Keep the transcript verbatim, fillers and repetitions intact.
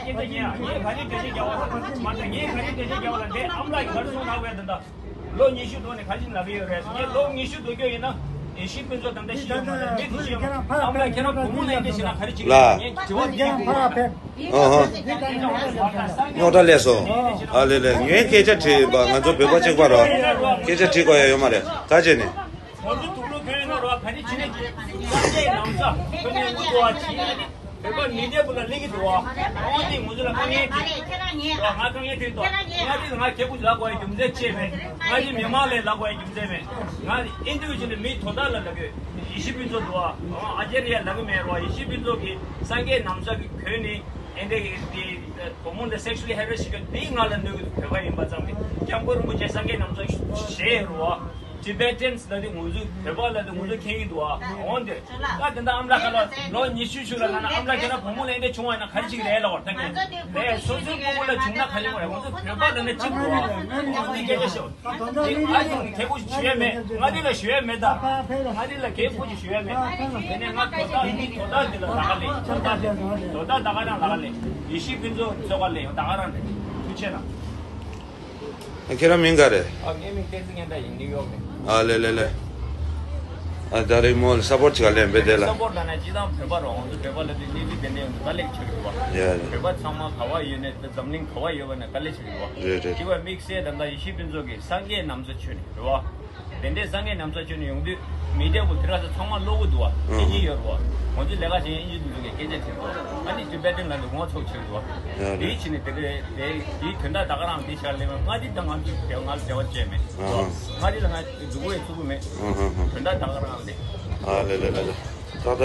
ངས་ངས་ག་རེ་འགྲེལ་བཤད་རྒྱག་པ་མ་ད་ངས་ག་རེ་འགྲེལ་བཤད་རྒྱག་པ་ལ་འདི་ཨམ་ལགས་ཀྱིས་ག་རེ་གསུངས་ན་བས་ད་ལྟ་ལོ་ཉི་ཤུ་འགྲོ་ནས་ག་རེ་ལབ་ཡོད་རེད། ངས་ལོ་ཉི་ཤུ་འགྲོ་རྒྱུ་ཡིན་ན་ཡེ་ཤུ་ཕུན་ཚོགས་ད་ལྟ་ཤི་ཡོད་མ་རེད། འདི་དེ་ཤི་ཡོད་མ་རེད། ཨམ་ལགས་ཁྱེད་རང་བུ་མོ་ལ་འདི་ཤི་ན་ག་རེ་བྱེད་ཀྱི་ཡོད། ངས་དྲི་བ་འདི་ཁྱེད་ཁུར་ཨ་ཧ། རྙོག་དྲ་སླེབས་སོང་། ཨ་ལེ་ལེ། ངས་སྐད་ཆ་དྲིས་ཡིན་པ། ང་ཚོ་བོད་པ་གཅིག་པ་རོ། སྐད་ཆ་དྲིས་དགོས་ཡ་ཡོད་མ་རེད། ག་བྱས་ནས། ང་ཚོ་དུག་ལོག་གོན་ཡོད་ན་རོ། ག་ནི་ཕྱི་ནས་ཀྱི་སངས་རྒྱས་ནམ་མཁའ་ཁོ་ནས་དངུལ་འགྲོ་བ་བྱིན། ཨ་ནི་བོད་པ་མི་སྡེ་བུ་ལ་སླེབས་ཀྱི་འདུག་བ། འོ་དེ་ང་ཚོ་ལ་དཀའ་ངལ་དེ་རོ། ང་དཀའ་ངལ་དེ་འདུག་ང་དེ་ང་ཁྱེད་ཀུན་ལ་གོ་ཡ་རྒྱུ་མཚན་ཅི་མེད། ང་དེ་མི་མང་ལ་ལ་གོ་ཡ་རྒྱུ་མཚན་མེད། ང་ཨིན་ཌི་བི་ཇུ་ལི་མི་དོ་བདག་ལ་ལ་གོ་ཡེ་ཤུ་ཕུན་ཚོགས་འདུག་བ། ཨ་ཅེ་རི་ཡ་ལ་གོ་མེད་རོ། ཡེ་ཤུ་ཕུན་ཚོགས་ཀྱི་སངས་རྒྱས་ནམ་མཁའ་གི་གོས་ནི་ཨེ་འདྲ་གི་དེ་བུ་མོ་ལ་སེག་ཤུ་ལི་ཧེ་རེ་སི་ཞིག་གི་དེ་ང་ལ་གནོད་གི་འདུག་བོད་པ་ཡིན་པ་ཙམ་གྱིས། སྐྱབས་མགོན་རིན་པོ་ཆེ་སངས་རྒྱས་ནམ་མཁའ་ཞེས་རོ། ཊི་བེ་ཊན་ལ་དེ་ང་ཚོ་བོད་པ་ལ་དེ་ང་ཚོ་མཁྱེན་གྱི་འདུག་ཨ། འོན་ཏེ་ད་དེ་འདྲ་ཨམ་ལགས་ཁ་ལ་ལོ་ཉི་ཤུ་ཤུ་ལ་ང་ན་ཨམ་ལགས་ཁྱེད་ན་བུ་མོ་ལ་འདི་བྱུང་བ་ན་ག་རེ་ཅིག་རེད་ལ་བར་ཐག་ངེས་རེད། སོ་སོའི་སྤུ་གུ་ལ་བྱུང་ན་ག་རེ་མ་རེད། ང་ཚོ་བོད་པ་ལ་ནི་གཅིག་འདུག་ཨ། ང་ཚོ་འདི་སྐད་ཆ་ཤོད། ཨ་ཡིན་ཁྱེད་ཀུ་ཞུ་ཡ་མེད། ང་འདི་ལ་ཞུ་ཡ་མེད་ད། ང་འདི་ལ་ཁྱེད་ཀུ་ཞུ་ཡ་མེད། དེ་ནས་ང་དོ་བདག་མི་དོ་བདག་འདི་ལ་ད་ག་ལས་དོ་བདག་འདི་དོ་བདག་ད་ག་རང་ད་ག་ལས་ཡེ་ཤུ་ཕུན་ཚོགས་ཚོགས་པ་ལས་ད་ག་རང་རེད། ཐུགས་ཆེ་གནང་། ཨ། ཁྱེད་རང་མིང་ག་རེད། ཨ། ངའི་མིང་བསྟན་འཛིན་སྙན་གྲགས་ཡིན། ནིའུ་ཡོག་ནས། ཨ་ལེ་ལེ་ལེ། ཨ་ད་རེས་མོ་ལ་སཔོར་ཊི་ཅིག་ལེན་པས་དེ་ལ། སཔོར་ཊི་ལ་ན་སྤྱི་བཏང་བོད་པ་རོ། ང་ཚོ་བོད་པ་ལ་དེ་གནས་ཚུལ་དེ་འདྲ་ཡོང་དུས་དཀའ་ལས་ཆགས་ཀྱི་འདུག་བ། ཡ་ཡ། བོད་པ་ཚང་མ་ག་བ་ཡོད་ནས་འཛམ་གླིང་ག་བ་ཡོད་པ་ན་དཀའ་ལས་ཆགས་ཀྱི་འདུག་བ། རེད་རེད། དེ་བས་དམིགས་བསལ་ད་ལྟ་ཡེ་ཤུ་ཕུན་ཚོགས་ཀྱི་སངས་རྒྱས་ནམ་མཁའ་ཆོས་ནས་རེད་བ། དེ་འདྲའི་སངས་རྒྱས་ནམ་མཁའ་ཆོས་ནས་ཡོང་དུས་མི་སྡེ་བུ་དེ་ར་ཚོ་ཚང་མ་ཀློག་གི་འདུག་བ། ཨ་ཧ། ཨིན་ཇི་ཡོད་རེད་བ། ང་ཚོའི་ལས་ཀ་བྱེད་ཨིན་ཇི་དེ་ཚོ་གི་སྐད་ཆ་དྲིས་འདུག་ཨ་ནི་ཊི་བེ་ཊན་ལ་ནི་ངོ་ཚོགས་བྱེད་འདུག་བ། ཡ་རེད། དེའི་ཕྱི་ནས་དེ་འདྲའི་དེ་དེའི་དོན་དག་ད་ག་རང་དེ་ཤར་ལེ་མ་ང་དེ་དང་ང་ཚོའི་དེ་ང་ལ་འབྲེལ་བ་བཅད་མེད། ཨ་ཧ། ང་དེ་ལ་ང་འདུག་བས་ཚུགས་མེད། ཨ་ཧ་ཧ། དོན་དག་ད་ག་རང་ལས། ཨ་ལེ་ལེ་ལེ་ལེ། ཏག་ཏག